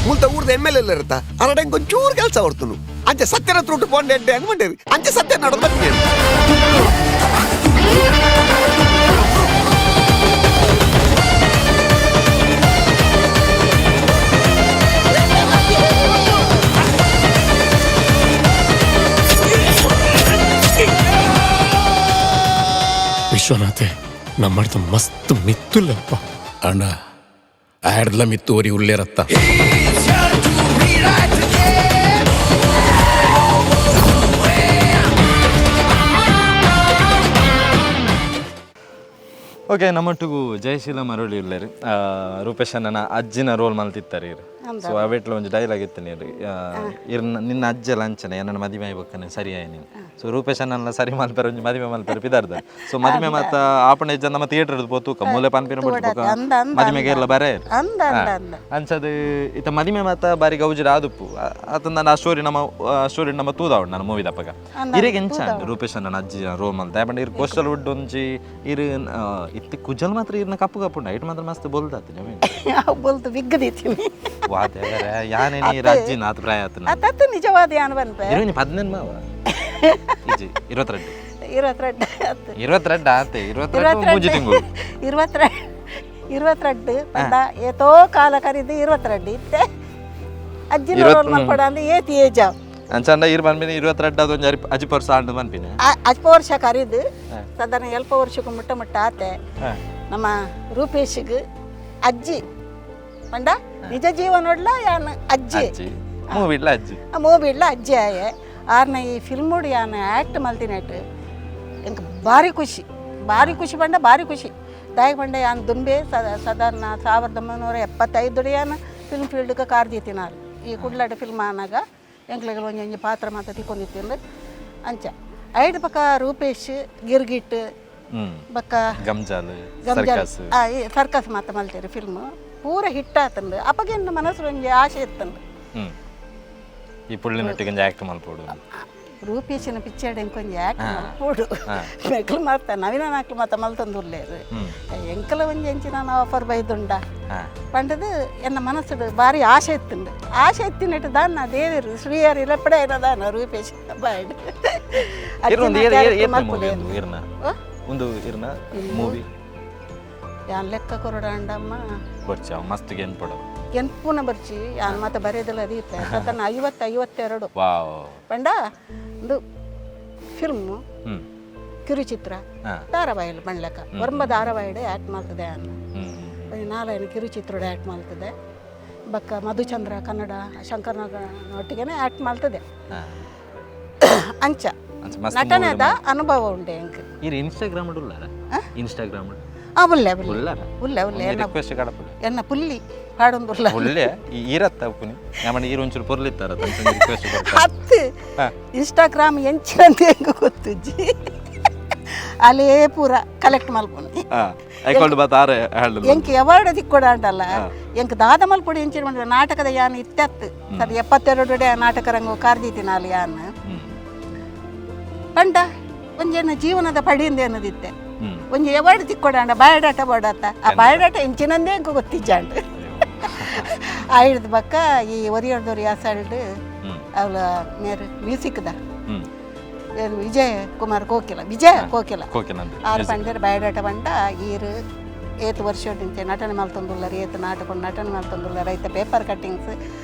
ಮುಲ್ತ ಊರ್ದ M L L ಇರುತ್ತ ಅರಡೆ ಒಂಚೂರು ಕೆಲಸ ಹೊರ್ತುನು ಅಂಚೆ ಸತ್ಯನ ತ್ರುಟ್ಟು ಪೋಂಡೆ ಎಡ್ಡೆ ಅಂದ್ ಮಂಡೇರಿ ಅಂಚೆ ಸತ್ಯ ನಡದು ಬರ್ತೀನಿ. ವಿಶ್ವನಾಥೆ, ನಮ್ಮಡ್ದು ಮಸ್ತ್ ಮಿತ್ತುಲ್ಲಪ್ಪ. ಅಣ್ಣ, ಆಡ್ಲ ಮಿತ್ತು ಓರಿ ಉಳ್ಳೇರತ್ತ. ಓಕೆ, ನಮ್ಮೊಟ್ಟಿಗೂ ಜಯಶೀಲ ಮರಳಿ ಇಲ್ಲೇರಿ. ರೂಪೇಶ್ ಅಣ್ಣನ ಅಜ್ಜಿನ ರೋಲ್ ಮಲ್ತಿತ್ತಾರೆ ಇರು. ಸೊ ಅವೆಟ್ಲ ಒಂಜಿ ಡೈಲಾಗ್ ಇತ್ತು ನೀರು, ಇರ್ ನಿನ್ನ ಅಜ್ಜ ಲಂಚನೆ ನನ್ನ ಮದಿಮೆ ಆಯ್ಬಕ್ಕನೆ ಸರಿಯಾಯ ನೀನು. ಸೊ ರೂಪೇಶ್ ಅಣ್ಣನ ಸರಿ ಮಲ್ಪೆರ, ಒಂಜಿ ಮದಿಮೆ ಮಲ್ಪೆರ ಪಿದಾರ್ದ. ಸೊ ಮದಿಮೆ ಮಾತ ಆಪಣ ಇಜ್ಜ, ನಮ್ಮ ಥಿಯೇಟರ್ ಪೋತು ಮೂಲೆ ಪನ್ಪಿನ ಬಿಟ್ಟು ಮದಿಮೆಗೆ ಎಲ್ಲ ಬರೇ ಅಂದ ಅಂದ ಅಂದ. ಅನ್ಸದು ಇತ್ತ ಮದಿಮೆ ಮಾತ ಬಾರಿ ಗೌಜಿರ ಆದುಪ್ಪು. ಆತ ನನ್ನ ಆ ಸ್ಟೋರಿ ನಮ್ಮ ಸ್ಟೋರಿ ನಮ್ಮ ತೂದಾವಡ್ ನಾನು ಮೂವಿ ದಪ್ಪಗ. ಇರೆಗೆ ಎಂಚ ಅಂಡ್ ರೂಪೇಶ್ ನನ್ನ ಅಜ್ಜಿ ರೋಲ್ ಮಲ್ತ ಯಾಪಂಡ ಇರ್ ಕೋಸ್ಟಲ್ ವುಡ್ ಒಂಜಿ ಇರು ಇತ್ತಿ ಕುಜಲ್ ಮಾತ್ರ ಇರ್ನ ಕಪ್ಪು ಕಪ್ಪು ಉಂಡು, ಐಟ್ ಮಾತ್ರ ಮಸ್ತ್ ಬೊಲ್ದಾತಿನ. ಅವು ಬೊಲ್ತು ಬಿಗ್ಗದಿತ್ತೀನಿ. ವಾ ದೇವರೇ, ಯಾನೇನಿ ಇರ್ ಅಜ್ಜಿ ನಾತ್ ಪ್ರಾಯ ಆತನ. ಅತ್ತತ್ತು ನಿಜವಾದ ಯಾನ್ ಬನ್ಪೆ. ಇರುವಿನಿ 18 ಮಾವ ಇಜ್ಜಿ, 22. 22 ಅತ್ತು. 22 ಆತೆ, 22 ಮೂಜಿ ತಿಂಗಳು. 22, 22 ಪಂಡ ಏತೋ ಕಾಲ ಕರಿದು 22 ಇತ್ತೆ ಅಜ್ಜಿನ ರೋಲ್ ಮಲ್ಪಡ ಅಂದ್ರೆ ಏತಿ ಏಜ್. ಅಂಚಂಡ ಇರ್ ಪನ್ಪಿನಿ 22 ಅದೊಂಜಿ ಅರಿ ಅಜ್ಜಿ ಪರ್ಸ ಆಂಡ್ ಪನ್ಪಿನಿ. ಅಲ್ಪ ವರ್ಷ ಕರಿದು ಸಾಧಾರಣ ಎಲ್ಪ ವರ್ಷಕ್ಕೂ ಮುಟ್ಟ ಮುಟ್ಟ ಆತೆ. ನಮ್ಮ ರೂಪೇಶಿಗೆ ಅಜ್ಜಿ ಪಂಡ ನಿಜ ಜೀವನೊಡ್ಲ ಯಾನ್ ಅಜ್ಜಿ. ಅಜ್ಜಿ ಮೂವಿಡ್ಲ ಅಜ್ಜಿ. ಮೂವಿಡ್ಲ ಅಜ್ಜಿ ಆಯೆ. ಆರ್ನ ಈ ಫಿಲ್ಮುಡು ಯಾನ್ ಆ್ಯಕ್ಟ್ ಮಲ್ತಿನಟ್ ಎಂಕ್ ಭಾರಿ ಖುಷಿ, ಭಾರಿ ಖುಷಿ ಪಂಡ ಭಾರಿ ಖುಷಿ. ದಾಯಿ ಪಂಡ ಯಾನ್ ದುಂಬೆ ಸಾಧಾರಣ 1975 ಯಾನ್ ಫಿಲ್ಮ್ ಫೀಲ್ಡ್ಗೆ ಕಾರ್ದೀತಿನಾರು. ಈ ಕುಡ್ಲಾಟ ಫಿಲ್ಮ್ ಆನಾಗ ಎಂಕ್ಲೆಗ್ ಒಂಜಿ ಒಂಜಿ ಪಾತ್ರ ಮಾತ ತಿಕ್ಕೊಂಡಿತ್ತಿಂದು. ಅಂಚ ಐಡ್ ಪಕ್ಕ ರೂಪೇಶ್ ಗಿರ್ಗಿಟ್ ಬಕ್ಕ ಗಮ್ಜಾಲ್. ಗಮ್ಜಾಲ್. ಸರ್ಕಸ್. ಈ ಸರ್ಕಸ್ ಮಾತ ಮಲ್ತೇರಿ. ಫಿಲ್ಮ್ ಪೂರ ಹಿಟ್ ಆತಂದು ಅಪಗೆನ್ನ ಮನಸ್ಸು ಒಂಜಿ ಆಸೆ ಇತ್ತಂದು. ಈ ಪುಳ್ಳಿನೊಟ್ಟಿಗೆ ಒಂಜಿ ಆಕ್ಟ್ ಮಲ್ಪೊಡು. ರೂಪೇಶನ ಪಿಕ್ಚರ್ ಎಂಕೊಂಜಿ ಆಕ್ಟ್ ಮಲ್ಪೊಡು. ಮೆಕ್ಲು ಮಾತ ನವೀನ ನಾಕ್ಲು ಮಾತ ಮಲ್ತೊಂದುಲ್ಲೇರು. ಎಂಕಲ ಒಂಜಿ ಎಂಚಿನ ಆಫರ್ ಬೈದುಂಡ ಪಂಡದು ಎನ್ನ ಮನಸ್ಸು ಭಾರಿ ಆಸೆ ಇತ್ತುಂಡು. ಆಸೆ ಇತ್ತಿನಟ್ಟು ದಾನ್ನ ದೇವರು ಶ್ರೀಯರು ಇಲ್ಲಪ್ಪಡೆ ಏನದಾನ ರೂಪೇಶ್ ಬಾಯ್ಡ್. ಇರ್ನ ಒಂದು ಅಜ್ಜಿನ character ಏತ್ನ ಮೂವಿ ಮಲ್ಪುಲೆ. ಒಂದು ಇರ್ನ ಒಂದು ಇರ್ನ ಮೂವಿ. ಯಾನ್ ಲೆಕ್ಕ ಕೊರಡಾಂಡಮ್ಮ. ಬರ್ಚಿ ಅವ್ ಮಸ್ತ್ ಗೆನ್ಪೊಡು. ಕೆಂಪುನ ಬರ್ಚಿ ಯಾನ್ ಮಾತ ಬರೆಯದಲ್ಲ ದೀಪ ಸತನ 50, 52. ವಾವ್. ಪಂಡ ಒಂದು ಫಿಲ್ಮ್ ಕಿರುಚಿತ್ರ ಧಾರಾವಾಹಿಲು ಪಂಡ್ಲಕ ಒರ್ಂಬ ಧಾರಾವಾಹಿಡು ಆ್ಯಕ್ಟ್ ಮಾಡ್ತದೆ ಅನ್ನ. ಒಂಜಿ ನಾಲ್ಕೈದು ಕಿರುಚಿತ್ರಡು ಆ್ಯಕ್ಟ್ ಮಾಡ್ತದೆ. ಬಕ್ಕ ಮಧುಚಂದ್ರ ಕನ್ನಡ ಶಂಕರ್ನಾಗ ಒಟ್ಟಿಗೆನೆ ಆ್ಯಕ್ಟ್ ಮಾಡ್ತದೆ. ಅಂಚ ಅಂಚ ಮಸ್ತ್ ನಟನೆದ ಅನುಭವ ಉಂಟು ಎಂಕ್. ಇರ್ ಇನ್ಸ್ಟಾಗ್ರಾಮ್ ಉಳ್ಳಾರ? ಇನ್ಸ್ಟಾಗ್ರಾಮ್? ಆ ಉಲ್ಲೆ ಉಲ್ಲೆ. ಉಳ್ಳಾರ? ಉಲ್ಲೆ ಉಲ್ಲೆ ಎನ್ನ ರಿಕ್ವೆಸ್ಟ್ ಕಡಪುಲೆ. ಎನ್ನ ಪುಲ್ಲಿ ಪಾಡೊಂದುಲ್ಲ. ಒಳ್ಳೆ ಈ ಈರತ್ತ ಉಪ್ಪುನಿ ಯಾಮಂಡ ಈರು ಒಂಚೂರು ಪೊರ್ಲಿತ್ತಾರ ರಿಕ್ವೆಸ್ಟ್ ಕೊಡ್ತಾರೆ. ಹತ್ತು ಇನ್ಸ್ಟಾಗ್ರಾಮ್ ಎಂಚಿನಂತ ಎಂಕ್ ಗೊತ್ತುಜ್ಜಿ. ಅಲ್ಲೇ ಪೂರ ಕಲೆಕ್ಟ್ ಮಲ್ಪುನಿ. ಐಕೊಂಡು ಬಾತ ಆರೆ ಹ್ಯಾಂಡಲ್. ಎಂಕ್ ಎವಾರ್ಡ್ ತಿಕ್ಕೊಡಾಂಡಲ್ಲ, ಎಂಕ್ ದಾದ ಮಲ್ಪೊಡು ಎಂಚಿನ ಮಂಡ ನಾಟಕದ ಯಾನ್ ಇತ್ತತ್ತು ಸರಿ 72 ಡೆ ನಾಟಕ ರಂಗು ಕಾರ್ದೀತಿನಾಲ್ ಯಾನ್. ಪಂಡ ಒಂಜೇನ ಜೀವನದ ಪಡಿಯಿಂದ ಏನದಿತ್ತೆ. ಒಂಜಿ ಎವಾರ್ಡ್ ತಿಕ್ಕೊಡಾಂಡ ಬಯೋಡಾಟ ಬೋಡಾತ. ಆ ಬಯೋಡಾಟ ಎಂಚಿನಂದೇ ಎಂಕ್ ಗೊತ್ತಿಜ್ಜಾಂಡ್. ಆಯ್ದ ಬಕ್ಕ ಈ ಒರಿಯರ್ದವ್ರು ಯಾಸಲ್ಡ್ ಅವಳ ಮೇರು ಮ್ಯೂಸಿಕ್ದ ಏನು ವಿಜಯ ಕುಮಾರ್ ಕೋಕಿಲ, ವಿಜಯ ಕೋಕಿಲ. ಕೋಕಿಲಂದು. ಆರು ಪಂಡೇರ್ ಬಯೋಡಾಟ ಪಂಡ ಈರು ಏತ್ ವರ್ಷ ನಿಂಚೆ ನಟನೆ ಮಲ್ತೊಂದುಲ್ಲರ್, ಏತ್ ನಾಟಕ ನಟನೆ ಮಲ್ತೊಂದುಲ್ಲರ್, ಐತ ಪೇಪರ್ ಕಟ್ಟಿಂಗ್ಸ್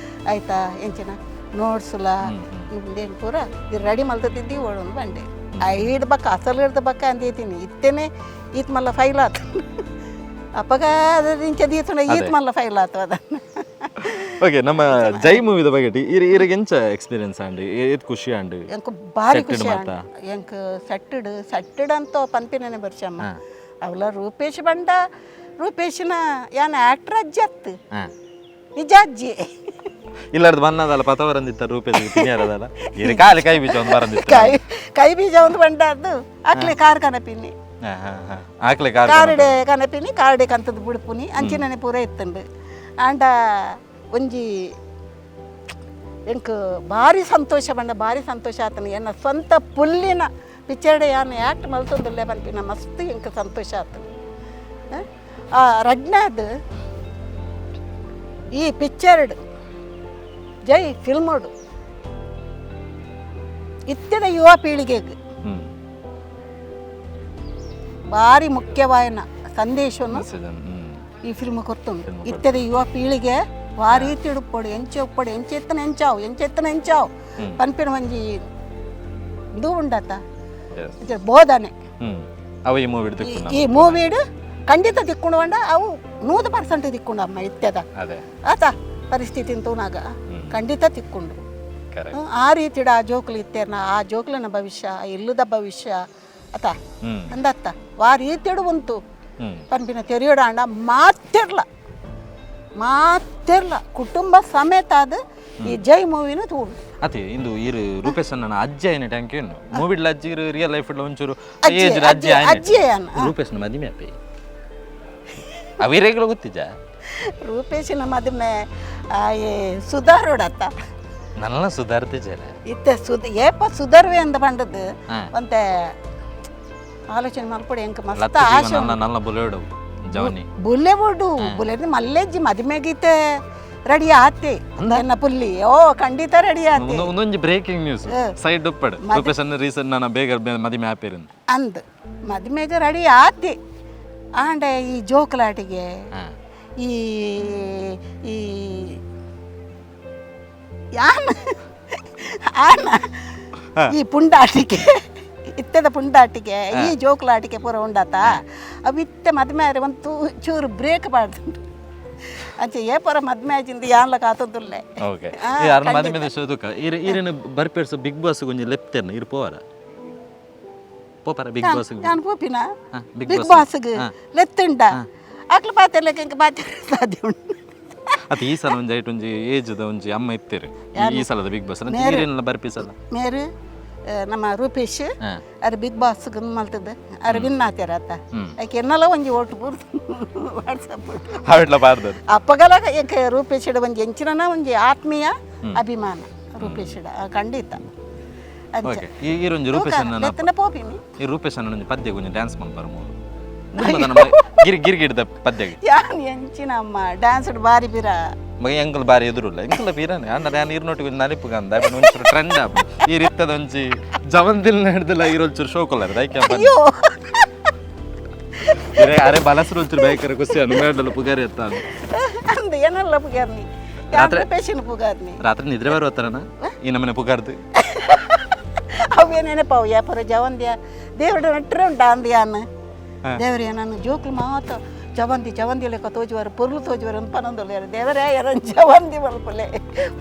ಆಯ್ತಾ ಎಂಚಿನ ನೋಟ್ಸುಲ ಇಂದೇನು ಪೂರ ಇದು ರೆಡಿ ಮಲ್ತದಿದ್ದಿ ಓಡೊಂದು ಬಂಡೆ. ಐಡ್ ಬಕ್ಕ ಅಸಲು ಹಿಡ್ದ ಬಕ್ಕ ಅಂದೀತೀನಿ ಇತ್ತೇನೆ ಈತ್ ಮಲ್ಲ ಫೈಲ್ ಆತು. ಅಪ್ಪಗ ಅದ್ರ ಇಂಚೆ ದೀತುಂಡ ಈತ್ ಮಲ್ಲ ಫೈಲ್ ಆತು ಅದನ್ನು. ಓಕೆ, ನಮ್ಮ ಜೈ ಮೂವಿದ ಬಗ್ಗೆ ಇರ್ ಇರಿಗೆ ಎಂಚ ಎಕ್ಸ್ಪೀರಿಯನ್ಸ್ ಆಂಡ್ ಏತ್ ಖುಷಿ ಆಂಡ್? ಎಂಕ್ ಭಾರಿ Settled ಖುಷಿ ಮಾತ? ಆಂಡ್. ಎಂಕ್ ಸೆಟ್ಟಡ್ ಸೆಟ್ಟಡ್ ಅಂತ ಪನ್ಪಿನನೆ ಬರ್ಚಮ್ಮ. ಅವಲ ರೂಪೇಶ್ ಬಂಡ ರೂಪೇಶಿನ ಯಾನ್ ಆಕ್ಟರ್ ಅಜ್ಜಿ ಅತ್ತು, ನಿಜ ಅಜ್ಜಿ. ಇಲ್ಲಾರ್ದು ಬನ್ನದಲ್ಲ ಪತವರಂದಿತ್ತ ರೂಪೇಶ್ ತಿನ್ಯಾರದಲ್ಲ ಇರು ಕಾಲಿ ಕೈ ಬೀಜ ಒಂದು ಬರಂದಿತ್ತ. ಕೈ ಕೈ ಬೀಜ ಒಂದು ಬಂಡ ಅದು ಅಕ್ಲೆ ಕಾರ್ ಕನಪಿನಿ. ಹಾ ಹಾ ಹಾ ಆಕ್ಲೆ ಕಾರ್. ಕಾರಡೆ ಕನಪಿನಿ, ಕಾರಡೆ ಕಂತದ ಬುಡುಪುನಿ ಅಂಚಿನನೆ ಪೂರ ಇತ್ತಂಡು. ಆಂಡ ಒಂಜಿ ಎಂಕ್ ಭಾರಿ ಸಂತೋಷ ಬಂಡ ಭಾರಿ ಸಂತೋಷ ಆತನ. ಎನ್ನ ಸ್ವಂತ ಪುಲ್ಲಿನ ಪಿಕ್ಚರ್ಡೆ ಯಾನ್ ಆ್ಯಕ್ಟ್ ಮಲ್ತೊಂದುಲ್ಲೆ ಪನ್ಪಿನ ಮಸ್ತ್ ಎಂಕ್ ಸಂತೋಷ ಆತನ. ಆ ರಡ್ನಾದ್ ಈ ಪಿಕ್ಚರ್ಡ್ ಜೈ ಫಿಲ್ಮೋಡು ಇತ್ತೆದ ಯುವ ಪೀಳಿಗೆಗೆ ಭಾರಿ ಮುಖ್ಯವಾಯನ ಸಂದೇಶವನ್ನು ಮೆಸೇಜ್. ಈ ಫಿಲ್ಮ್ ಕೊರ್ತುಂಡು. ಇತ್ತೆದ ಯುವ ಪೀಳಿಗೆ ವಾ ರೀತಿ ಉಡುಪೊಡು, ಎಂಚ ಉಪ್ಪೊಡು, ಎಂಚ ಎತ್ತನ ಎಂಚಾವು, ಎಂಚ ಎತ್ತನ ಎಂಚಾವು ಪನ್ಪಿನ ಒಂಜಿ ಇದು ಉಂಡತ. ಎಸ್. ಬೋಧನೆ. ಅವ ಈ ಮೂವಿ ತಿಕ್ಕು. ಈ ಮೂವಿಡ್ ಖಂಡಿತ ತಿಕ್ಕೊಂಡು ಬಂಡ ಅವು 100% ತಿಕ್ಕೊಂಡು ಅಮ್ಮ ಇತ್ತೆದ. ಅದೇ. ಆತ ಪರಿಸ್ಥಿತಿ ತೂನಾಗ ಖಂಡಿತ ತಿಕ್ಕೊಂಡು. ಕರೆಕ್ಟ್. ಆ ರೀತಿಡ ಆ ಜೋಕುಲು ಇತ್ತೇರ್ನ ಆ ಜೋಕುಲನ ಭವಿಷ್ಯ, ಇಲ್ಲದ ಭವಿಷ್ಯ ಅತ ಅಂದತ್ತ ವಾ ರೀತಿಡು ಉಂತು ಪನ್ಪಿನ ತೆರಿಯಡಾಂಡ ಮಾತಿರ್ಲ ಮಾತಿರ್ಲ ಕುಟುಂಬ ಸಮೇತ ಅದು ಈ ಜೈ ಮೂವಿನ ತೂಡು. ಅದೇ ಇಂದು ಇರು ರೂಪೇಶ್ ನನ್ನ ಅಜ್ಜಿ ಆಯ್ನ ಟ್ಯಾಂಕ್ ಏನು ಮೂವಿಡ್ಲ ಅಜ್ಜಿ ಇರು ರಿಯಲ್ ಲೈಫ್ ಒಂಚೂರು ಅಜ್ಜಿ, ಏಜ್ ಅಜ್ಜಿ ಅಜ್ಜಿ, ಆಯ್ನ. ಅಜ್ಜಿ ಆಯ್ನ. ರೂಪೇಶ್ ಮದಿಮೆ ಅಪ್ಪಿ ಅವಿರೇಗಳು ಗೊತ್ತಿಜ? ರೂಪೇಶಿನ ಮದುವೆ ಆಯೆ ಸುಧಾರೋಡತ್ತ. ನನ್ನ ಸುಧಾರ್ತಿಜಾರ. ಇತ್ತೆ ಸುದ್ ಏಪ ಸುಧಾರ್ವೆ ಅಂದ ಪಂಡದ್ದು ಒಂತೆ ಆಲೋಚನೆ ಮಲ್ಪೊಡು ಎಂಕ್ ಮಸ್ತ್ ಆಶೆ. ನನ್ನ ನನ್ನ ಬುಲೆಡು ಜವನಿ. ಬುಲೆವುಡು ಬುಲೆಡ್ ಮಲ್ಲೆಜ್ಜಿ ಮದುಮೆಗೀತೆ ರೆಡಿ ಆತೆ ಎನ್ನ ಪುಲ್ಲಿ ಓ ಖಂಡಿತ ರೆಡಿ ಆತೆ. ಒಂದೊಂದು ಬ್ರೇಕಿಂಗ್ ನ್ಯೂಸ್ ಸೈಡ್ ಉಪ್ಪಡು, ರೂಪೇಶ್ ಅನ್ನ ರೀಸನ್ ನನ್ನ ಬೇಗ ಮದಿಮೆ ಆಪಿರಂದು. ಅಂದ್ ಮದುಮೆಗೆ ರೆಡಿ ಆತೆ ಆಂಡ ಈ ಜೋಕುಲಾಟಿಗೆ ಈ ಈ ಯಾನ್ ಆನ ಈ ಪುಂಡಾಟಿಕೆ ಇತ್ತೆದ ಪುಂಡಾಟಿಕೆ ಈ ಜೋಕುಲಾಟಿಕೆ ಪೂರ ಉಂಡಾತ ಅವು ಇತ್ತೆ ಮದ್ಮೆ ಆರೆ ಒಂದು ಚೂರು ಬ್ರೇಕ್ ಪಾಡ್ದುಂಡು ಅಂಚೆ ಏ ಪೂರ ಮದ್ಮೆ ಆಚಿಂದ ಯಾನ್ಲ ಕಾತೊಂದುಲ್ಲೆ. ಓಕೆ, ಯಾರನ್ನ ಮದಿಮೆ ಶೋಧಕ ಇರು ಇರಿನ ಬರ್ಪೇರ್ಸ ಬಿಗ್ ಬಾಸ್ ಗೊಂಜಿ ಲೆಪ್ತೇರ್ನ ಇರು ಪೋವಾರ ಪೋಪಾರ ಬಿಗ್ ಬಾಸ್? ಯಾನ್ ಪೋಪಿನ. ಬಿಗ್ ಬಿಗ್ ಬಾಸ್ಗ್ ಲೆತ್ತುಂಡ ಅಕ್ಲು ಪಾತೆರ್ಲೆಕ್ಕ ಎಂಕ್ ಪಾತೆರ ಸಾಧ್ಯ ಉಂಡು. ಅತ್ತ ಈ ಸಲ ಒಂಜಿ ಐಟ್ ಒಂಜಿ ಏಜ್ದ ಒಂಜಿ ಅಮ್ಮ ಇತ್ತೇರು ಈ ಸಲದ ಬಿಗ್ ಬಾಸ್ ಈರಿನ ಬರ್ಪಿಸಲ್ಲ. ಮೇರು ನಮ್ಮ ರೂಪೇಶ್ ಅರೆ ಬಿಗ್ ಬಾಸ್ ಮಲ್ತದ ಅರೆ ವಿನ್ ಆತೇರ ಅತ್ತ ಐಕೆ ಎನ್ನಲ ಒಂಜಿ ಓಟು ಪೂರ್ತಿ ವಾಟ್ಸಪ್. ಹಾವಿಡ್ಲ ಬಾರ್ದದು. ಅಪ್ಪಗಲ ಎಂಕ್ ರೂಪೇಶಿಡ ಒಂಜಿ ಎಂಚಿನ ಒಂಜಿ ಆತ್ಮೀಯ ಅಭಿಮಾನ ರೂಪೇಶಿಡ ಖಂಡಿತ ಅಂಚ. ಓಕೆ, ಈ ಈರೊಂಜಿ ರೂಪೇಶ್ ಅನ್ನ ಲೆತ್ತನ ಪೋಪಿನಿ. ಈ ರೂಪೇಶ್ ಅನ್ನ ಒಂಜಿ ಪದ್ಯ ಒಂಜಿ ಡ್ಯಾನ್ಸ್ ಮಲ್ಪಾರ ಮೂರು ಗಿರಿ ಗಿರಿಗಿಡ್ದ ಪದ್ಯಗೆ. ಯಾನ್ ಎಂಚಿನ ಅಮ್ಮ ಡ್ಯಾನ್ಸ್ ಬಾರಿ ಬಿರ. ಮಗ ಎಂಕಲ್ ಬಾರಿ ಎದುರುಲ್ಲ ಎಂಕಲ್ ಬೀರಾನೆ ಅಂಡ ನಾನು ಇರ್ನೊಟ್ಟಿಗೆ ಒಂಜಿ ನಲಿಪು ಗಂದ ಒಂಚೂರು ಟ್ರೆಂಡ್ ಆಪ ಈ ರೀತದ ಒಂಜಿ ಜವಂದಿಲ್ ನಡೆದಿಲ್ಲ ಇರೊಂಚೂರು ಶೋಕುಲ್ಲ ಐಕೆ. ಅಯ್ಯೋ. ಅರೆ ಬಲಸರು ಒಂಚೂರು ಬೇಕರ ಖುಷಿ ಅನ್ನು ಮೇಡಲ್ಲ ಪುಗಾರಿ ಎತ್ತ. ಅಂದ ಏನಲ್ಲ ಪುಗಾರ್ನಿ ಯಾನ್ ರೂಪೇಶಿನ ಪುಗಾರ್ನಿ. ರಾತ್ರಿ ನಿದ್ರೆ ಬರುತ್ತಾರನ ಈ ನಮ್ಮನೆ ಪುಗಾರ್ದು. ಅವೇನೇನಪ್ಪ ವ್ಯಾಪಾರ ಜವಂದ್ಯ ದೇವರ ನಟ್ರೆ ಉಂಟಾ ಅಂದ್ಯಾನ್ ದೇವರೇ ನಾನು ಜೋಕ್ಲು ಮಾತ ಜವಂದಿ ಜವಂದಿ ಲೆಕ್ಕ ತೋಜುವರು ಪೊರ್ಲು ತೋಜುವರು ಅಂತ ಪನೊಂದುಲ್ಲೇರು ದೇವರೇ ಎರನ್ ಜವಂದಿ ಮಲ್ಪಲೆ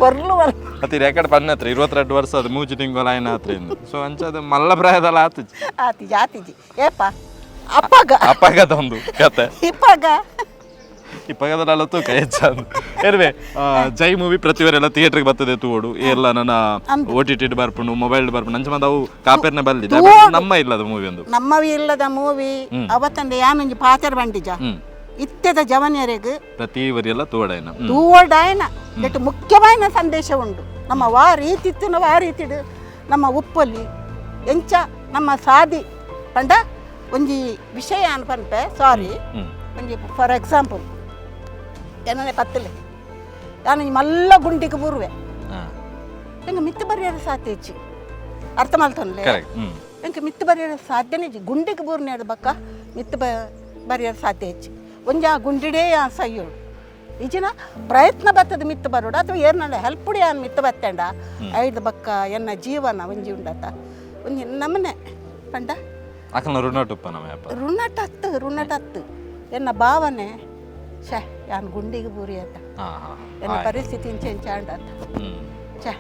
ಪೊರ್ಲು ಮಲ್ಪ. ಅತಿ ರೆಕಾರ್ಡ್ ಪನ್ನ ಹತ್ರ 22 ವರ್ಷ ಅದು ಮೂಜಿ ತಿಂಗಳು ಆಯ್ನ ಹತ್ರ ಇಂದು ಸೊ ಅಂಚದ ಮಲ್ಲ ಪ್ರಾಯದಲ್ಲ ಆತುಜಿ. ಆತಿಜಿ ಆತಿಜಿ ಏಪ ಅಪ್ಪಗ. ಅಪ್ಪಗದ ಒಂದು ಕತೆ. ಇಪ್ಪಾಗ. ಇಪ್ಪಗದಲ್ಲ ತೂಕ ಹೆಚ್ಚಂದು ಎರ್ವೆ ಜೈ ಮೂವಿ ಪ್ರತಿವರೆಲ್ಲ ಥಿಯೇಟರ್ಗೆ ಬರ್ತದೆ ತೂಡು ಎಲ್ಲ ನನ್ನ ಓ ಟಿ ಟಿ ಬರ್ಪುಂಡು ಮೊಬೈಲ್ ಬರ್ಪುಂಡು ನಂಚ ಮಂದ ಅವು ಕಾಪೇರ್ನೆ ಬಲ್ಲಿದೆ ನಮ್ಮ ಇಲ್ಲದ ಮೂವಿ ಒಂದು. ನಮ್ಮವಿ ಇಲ್ಲದ ಮೂವಿ ಅವತ್ತಂದೆ ಯಾನೊಂಜಿ ಪಾತೆರ್ ಬಂಡಿಜ ಇತ್ತೆದ ಜವನಿಯರೆಗ್ ಪ್ರತಿ ವರಿಯೆಲ್ಲ ತೋಡಾಯ್ನ. ತೂವಡಾಯನ that ಮುಖ್ಯವಾದ ಸಂದೇಶ ಉಂಡು ನಮ್ಮ ವಾ ರೀತಿ ಇತ್ತು ವಾ ರೀತಿಡು ನಮ್ಮ ಉಪ್ಪಲ್ಲಿ ಎಂಚ ನಮ್ಮ ಸಾದಿ ಪಂಡ ಒಂಜಿ ವಿಷಯ ಅನ್ಪನ್ಪೆ ಸಾರಿ ಒಂಜಿ ಫಾರ್ ಎಕ್ಸಾಂಪಲ್ ಏನನೆ ಪತ್ತಲೆ ನಾನು ಮಲ್ಲ ಗುಂಡಿಗೆ ಬೂರ್ವೆ ಎಂಗೆ ಮಿತ್ತು ಬರೆಯಲು ಸಾಧ್ಯ ಹೆಚ್ಚು ಅರ್ಥ ಮಲ್ತೊನ್ಲೆ. ಕರೆಕ್ಟ್. ಎಂಕೆ ಮಿತ್ತು ಬರೆಯಲು ಸಾಧ್ಯನೇ ಇಜ್ಜಿ ಗುಂಡಿಗೆ ಬೂರ್ನೇడు ಬಕ್ಕ ಮಿತ್ತು ಬರೆಯಲು ಸಾಧ್ಯ ಹೆಚ್ಚು ಒಂಜಿ ಆ ಗುಂಡಿಡೇ ಆ ಸಯ್ಯೋಡು ಇಜಿನ ಪ್ರಯತ್ನ ಬರ್ತದೆ ಮಿತ್ತು ಬರೋಡು ಅಥವಾ ಏರ್ನಲ್ಲ ಹೆಲ್ಪ್ ಯಾನ್ ಮಿತ್ತು ಬತ್ತಂಡ ಐದು ಬಕ್ಕ ಎನ್ನ ಜೀವನ ಒಂಜಿ ಉಂಡತ ಒಂಜಿ ನಮನೆ ಪಂಡ. ಅಕಲ್ನ ರುಣಟುಪ್ಪ ನಮ್ಮ ಯಪ್ಪ. ಋಣಟತ್ತು ಋಣಟತ್ತು ಎನ್ನ ಭಾವನೆ ಛೇ ಯಾನ್ ಗುಂಡಿಗೆ ಬೂರಿ ಆತ ಹಾ ಹಾ ಎನ್ನ ಪರಿಸ್ಥಿತಿ ಇಂಚೆ ಆಂಡತ ಛೇ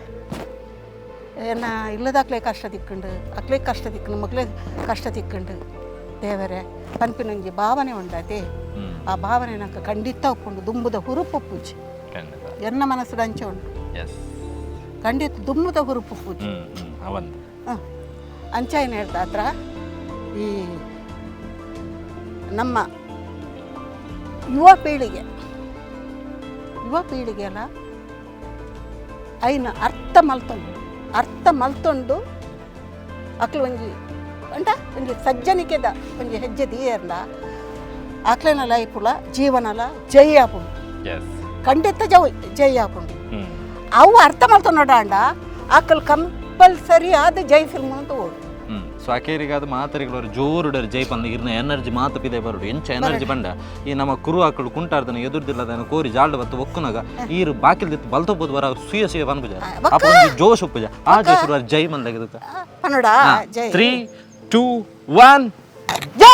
ಎನ್ನ ಇಲ್ಲದಾಕ್ಲೆ ಕಷ್ಟ ತಿಕ್ಕಂಡು ಅಕ್ಲೆ ಕಷ್ಟ ತಿಕ್ಕಂಡು ಮಕ್ಳೇ ಕಷ್ಟ ತಿಕ್ಕಂಡು ದೇವರೇ ಪನ್ಪಿನೊಂಜಿ ಭಾವನೆ ಉಂಡತೆ ಆ ಭಾವನೆ ನಂಗೆ ಖಂಡಿತ ಒಪ್ಪುಂಡು ದುಂಬುದ ಹುರುಪು ಪೂಜೆ. ಖಂಡಿತ. ಎನ್ನ ಮನಸ್ಸು ಅಂಚೆ ಉಂಟು. ಎಸ್. ಖಂಡಿತ ದುಮ್ಮುದ ಹುರುಪು ಪೂಜೆ. ಹ್ಮ್ ಹ್ಮ್ ಅವಂದು. ಹಾಂ ಅಂಚ ಏನು ಹೇಳ್ತಾ ಹತ್ರ ಈ ನಮ್ಮ ಯುವ ಪೀಳಿಗೆ ಯುವ ಪೀಳಿಗೆ ಅಲ್ಲ ಐನ ಅರ್ಥ ಮಲ್ತೊಂಡು ಅರ್ಥ ಮಲ್ತೊಂಡು ಅಕ್ಲು ಒಂಜಿ ಅಂಟ ಒಂಜಿ ಸಜ್ಜನಿಕೆದ ಒಂಜಿ ಹೆಜ್ಜೆ ದೀಯರ್ಲ ಅಕ್ಲೆನ ಲೈಫುಲ ಜೀವನಲ ಜೈ ಆಪುಂಡು. ಎಸ್. ಖಂಡಿತ ಜೈ ಆಪುಂಡು. ಅವು ಅರ್ಥ ಮಲ್ತೊನೋಡಾಂಡ ಅಕಲ್ ಕಂಪಲ್ಸರಿ ಆದ್ ಜೈ ಫಿಲ್ಮ್ ಅಂತ ಓಡು. ಸೊ ಅಕೇರಿಗಾದ ಮಾತರಿಗಳು ಜೋರುಡರ್ ಜೈ ಪಂದ ಇರ್ನ ಎನರ್ಜಿ ಮಾತು ಪಿದೆ ಬರುಡು. ಎಂಚ ಎನರ್ಜಿ ಬಂಡ ಈ ನಮ್ಮ ಕುರು ಆಕಳು ಕುಂಟಾರ್ದನ ಎದುರ್ದಿಲ್ಲದನ ಕೋರಿ ಜಾಲ್ಡ್ ಬತ್ತು ಒಕ್ಕುನಗ ಈರು ಬಾಕಿಲ್ ದಿತ್ತು ಬಲ್ತೊಬೋದು ಬರ ಸುಯ ಸುಯ ಪನ್ಪುಜ. ಅಪ್ಪ ಒಂಜಿ ಜೋಶ್ ಉಪ್ಪುಜ, ಆ ಜೋಶ್ ಬರ ಜೈ ಮಂದಗದಕ್ಕ. ಪನ್ನಡ ಜೈ. 3, 2, 1. ಜೈ.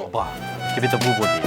ಅಬ್ಬಾ, ಕಿಬಿತ ಪೂ ಪೋಟಿ.